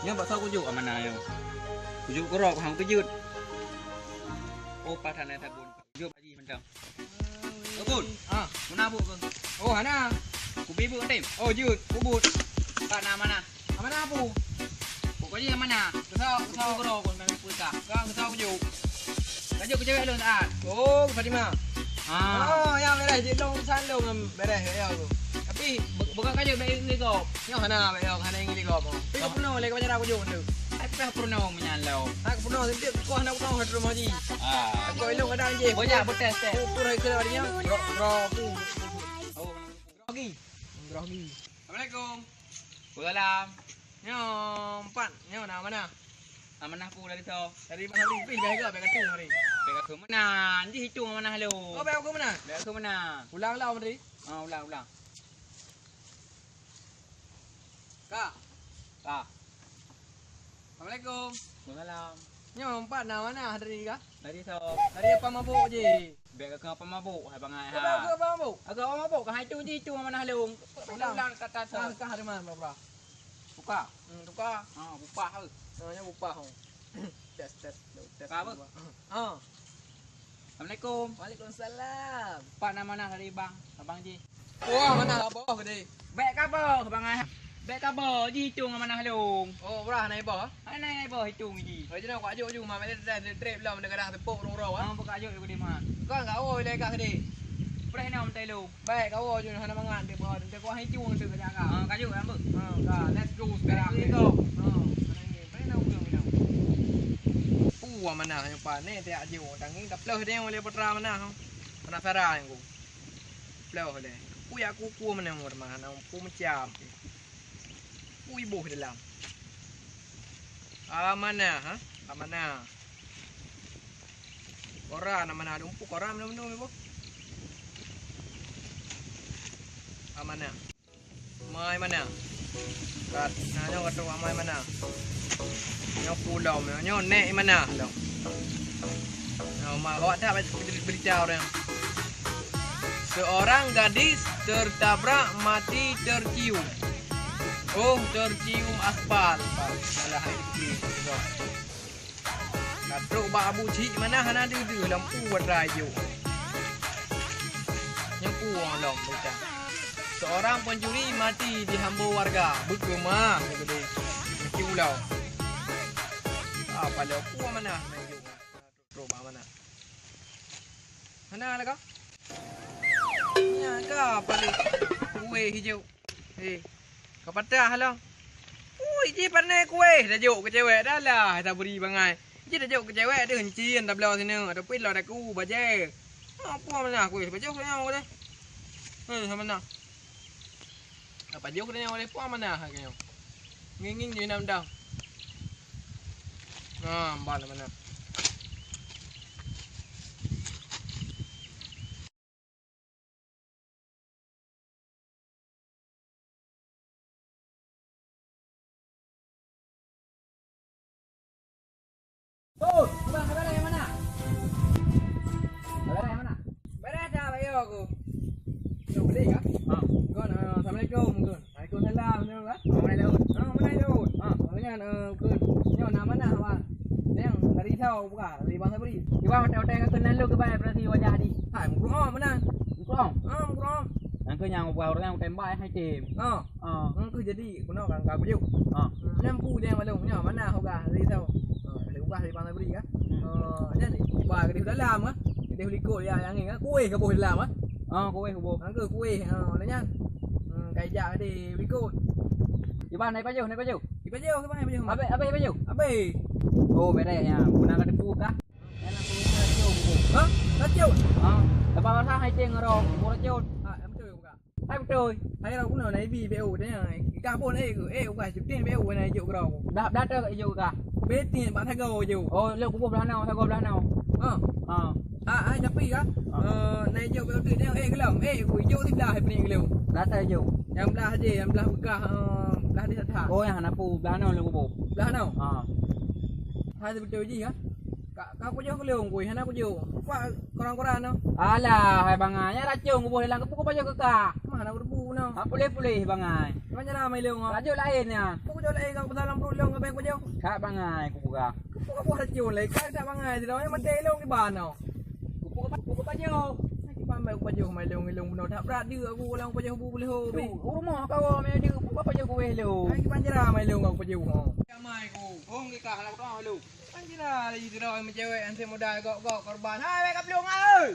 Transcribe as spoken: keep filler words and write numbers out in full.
Nyoe bak soe kujok amanah nyoe? Kujok keudroe, hana kupeujeuet. Oh, pat hana sabon. Kujok bak jih mantong. Oh, Bun. Ah. Meunan buet keuh? Oh, hana. Kubi buet tem. Oh, jeuet. Kubuet. Pat na amanah? Amanah peue? Pokok jih amanah. Keu soe, keu soe? Kujok keudroe kon kami peugah. Ka keu soe kujok? Kajok keu cewek lôn saat. Oh, keu Fatimah. Ah. Oh, ya, beres. Jih lôn urusan lôn ngon beres, ya, tu. Tapi, be-, bukan kajok bèk ingat gob. Nyoe hana, bèk nyoe hana ingat gob. Tapi ka peurunoe lé, ka pacara kujok tu. Tapi ka peurunoe meunyan lom. Ha, ka peurunoe, tapi ka hana peurunoe, hana peurunoe jih. Ah. Kok ilong kadang jih. Banyak betes, tes. Ukur hai keu dia. Bro, bro, aku. Oh, grogi. Grogi. Assalamualaikum. Waalaikumsalam. Nyoe, Empat, nyoe na amanah? Amanah peue dari soe? Dari Bang Sabri. Pih, bèk ka, bèk ka tu hari. Bèk ka keu meunan. Jih itong amanah lôn. Oh, bèk ka keu meunan? Bèk ka keu meunan. Ulang lah, Menteri. Ah, ulang, ulang. Ka. Ka. Assalamualaikum. Waalaikumsalam. Nyoe Empat na amanah dari ka? Dari soe? Dari Apa Mabuk jih. Bèk ka keu Apa Mabuk, hai bangai ha. Apa, apa mabuk? Apa mabuk? Ka hai tu jih tu amanah lôn. Ulang. Ulang kata tu. Ka, ka, hari mana, bro? Buka. Hmm, buka. Ha, buka tu. Ha, nyoe buka tu. Tes, tes, tes. Buka apa? Ha. Assalamualaikum. Waalaikumsalam. Pat na amanah dari bang, abang jih. Wah, mana abah gede? Bèk ka boh, bangai. Bèk ka boh, jih itong amanah lôn. Oh, brah na iboh? Hai na iboh itong jih. Oh, jinoe kajok ju, ma, mele dah trep lom, kadang tepok rong-rong, ah. Ah, buka jok ju di ma. Kau enggak, oh, ilèe kah gede. Preh na meutai lôn. Baik, kau ju hana mangat, dia bawa, dia kau hai itong tu kajak kah. Ah, kajok, ambek. Ah, ka, let's go sekarang. Let's go. Ah, mana ni? Preh na ujung ni. Puah mana hanya panen, tiap jok, tangi, tak pelah dia oleh putra mana. Penasaran aku. Ploh lé. Pui aku ku meunang meurunoe, na pui macam. Pui boh dalam. Amanah, ha? Amanah. Koran amanah, dumpu koran meunang-meunang boh. Amanah. Mai mana? Kat, nah, nyoe ka trok amai mana? Nyoe pulom, nyoe nèk mana lom? Nyoe ma, awak tak baca berita orang. Seorang gadis tertabrak mati tercium. Oh, tercium aspal. Alah, hai, tercium. Ka trok bak Abu Cik mana hana deuh-deuh lampu atra jok. Nyoe puwong lom beuka. Seorang pencuri mati dihambur warga. Beukeumah, kata dia. Mesti ulau. Apa lo puwong mana? Trok bak mana? Hana lah kau? Nya ka paléh kueh hijau. Eh, ka patah lah. Ui, jih pané kueh, tajok keu cewek dah lah, tabri bangai. Jih tajok keu cewek deuh, nyicin tabloe sineuk, tapi lom daku bajèe. Apa mana kueh, bajèe keu nyoe deh. Eh, sama nah. Apa jok keu nyoe deh, apa mana ha keu nyoe. Nging-nging jih nam dah. Ah, ban mana. Tut, abang, kabar yang mana? Kabar yang mana? Beres dah, bayo aku. Yang beli kah? Ha. Kon, ah, assalamualaikum, kon. Waalaikumsalam, ni, Bang. Mana Daud? Ah, mana Daud? Ah, mana, eh, ke, nyoe nama nah, Bang? Yang dari Isau buka, dari Bang Sabri. Di bawah hotel-hotel ka keunan lôn keubai berarti wajah di. Hai, mukru oh, mana? Mukru oh? Ah, mukru oh. Yang ke nyang buah orang yang tembak hai tim. Ah. Ah. Hmm, ke jadi, kena kan kau bujuk. Ah. Hmm, nyang pu dia malu, nyoe mana hoga, dari Isau. Ah, dari buka dari Bang Sabri kan? Hmm. Ah, nyan ni, buka ke di dalam kan? Di likot ya, yang ni kan? Kuih ke buah dalam kan? Ah, kuih ke buah. Angka kuih, ah, oleh nyan. Hmm, kai jak di likot. Iban, naik pajoh, naik pajoh. Di pajoh, ke mana pajoh? Abis, abis pajoh? Abis. Oh, beres ya. Pernah ka tepu kah? Ya, nak turun ke racun, Bu. Hah? Racun? Ah, lepas basah hai ceng rong, Bu racun. Ah, yang betul buka. Hai betul. Hai rong guna na ibi B O tanya. Kah pun eh, eh, bukan syuting B O na ijuk grau. Dah, dah tu ijuk kah? Betin bak sago je. Oh, lo kubu belah nau, sago belah nau. Ha. Ha. Ha, ha, tapi kah? Ha. Eh, na ijuk B O tu dia, eh, gelom. Eh, ku ijuk siblah, eh, pening gelom. Dah tak ijuk. Yang belah je, yang belah bekah, eh, belah dia tak. Oh, yang hana pu, belah nau lo kubu. Belah nau? Ha. Ha, betul je kah? Ka, ka kujoh keu lôn, kui, hana kujoh. Kupak koran-koran noh. Alah, hai bangai, nyan racôn kuboh lam, keupeue kupajoh keu kah? Mah hana kuteupeu noh. Ha, puléh-puléh, bangai. Kiban cara mai lôn, oh. Racôn laén nyan. Peue kujoh laén, ka peusah lam pruet lôn, ka bèk kujoh. Kah bangai, kupeugah. Keupeue kaboh racôn lé, ka that bangai sidroe, nyan maté lôn kiban noh. Keupeue, keupeue kupajoh? Kiban bèk kupajoh, mai lôn, lôn bunoe that brat deuk aku, lam kupajoh bu leuho. Tu, u rumoh kawoe mé deuk, keupeue kupajoh kuweh lôn? Hai kiban cara mai lôn, ka kupajoh, oh. Jamai ku, hong kikah, lam kudoh lôn. Anjira laju sidroe meucewek, anseuh muda gok-gok korban. Hai, wek kaplueng, hai!